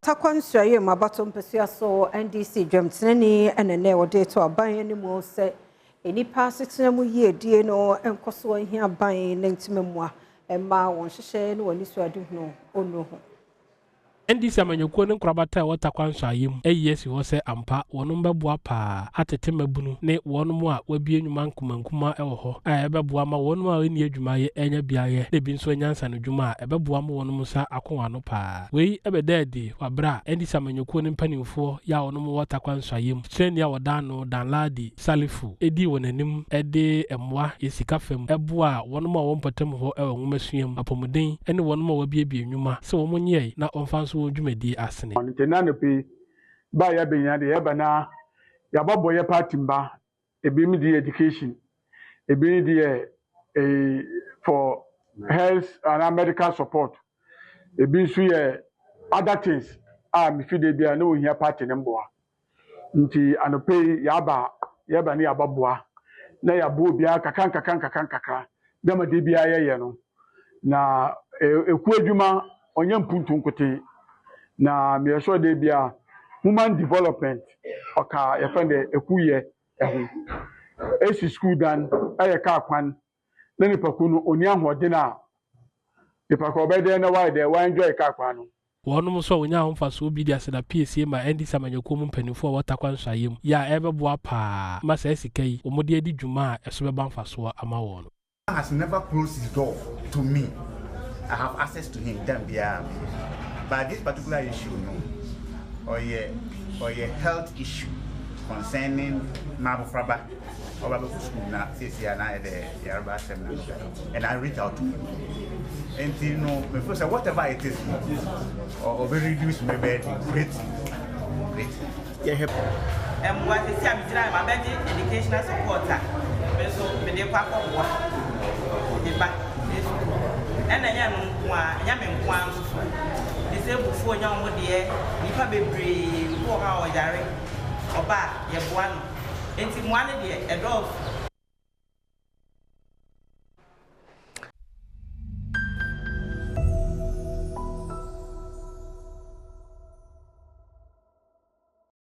Tarkwa Nsuaem abato mpasua so NDC dwamtenani ɛna nɛ wɔde to aban anim sɛ nnipa asetena mu yiedie no nkɔ so ahia aban ne ntoma mmoa ɛma wɔn hyehyɛ ne wɔn anisoadehunu ɔnnu ho. NDC amanyɔkuo ne nkorabata a ɛwɔ Tarkwa Nsuaem ayi asi hɔ sɛ ampa wɔnom bɛboa paa atete mmabunu ne wɔnom a wɔabue nnwuma nkumankuma wɔ hɔ a ɛbɛboa ma wɔnom a wɔnni adwumayɛ anya biayɛ na ebi nso anya nsanodwuma a ɛbɛboa ma wɔnom nsa ako wɔn ano paa. Wei ɛbɛda adi wɔ abere a NDC amanyɔkuo ne mpanimfoɔ yɛ a wɔnom wɔ Tarkwa Nsuaem, kyerɛni a wɔda ano Danladi Salifu, edi wɔn anim de mmoa yɛ sika fam ɛboa wɔnom a wɔn mpɔtam hɔ wɔ nwomasua mu, apɔmuden ne wɔnom a wɔabiebie nnwuma sɛ wɔn nyɛe na wɔmfa nso wɔn dwumadie asene. Nti na anɔpa yi ba a yɛabɛnyina deɛ, yɛba na yɛabɔbɔ yɛ party mba. Ebi mu de education, ebi de yɛ for health anaa medical support, ebi nso yɛ other things a mefi de bi a na ohia party ne mboa. Nti anɔpa yi yɛaba, yɛba ne yɛabɛboa na yɛaboa obiara kakra nkakra nkakra nkakra dɛm de biara yɛyɛ no. Na ekuo adwuma ɔnyɛ mpuntu nkoten na meyɛ sure de bia human development ɔka yɛfrɛ no dɛ ekuyɛ ɛho esi school dan, ɛyɛ kaa kwan na nipakuo no oni ahoɔden a nipakuo ɔbɛyɛ dɛ na wayɛ dɛ wa enjoy kaa kwan no. Wɔnom nso a wɔnya ahomfasoɔ bi de aseda piesie ma NDC amanyɔkuo mu mpanimfoɔ a wɔwɔ Tarkwa Nsuaem yɛ a ɛbɛboa paa ma saa sika yi wɔde adi dwuma a ɛso bɛba mfasoɔ ama wɔn. Has never closed his door to me. I have access to him time biara. But this particular issue no, ɔyɛ health issue concerning m'abofraba ɔba bɛkɔ school na seesia na yɛ dɛ yareba asɛm na and I reach out to him. Nti no, me feel sɛ whatever it is no, ɔbɛ reduce me burden greatly, greatly. Yɛhwɛ. Mmoa sisi a megyina mabɛgye educational support a me nso mede kɔ akɔboa me ba ne sukuu, ɛna ɛnyɛ no nko a, ɛnyɛ me nko a nso so, disablefoɔ nya wɔn deɛ. Nnipa bebree bi wɔ hɔ a ɔyare ɔba a yɛboa no, nti mmoa no deɛ ɛdɔɔso.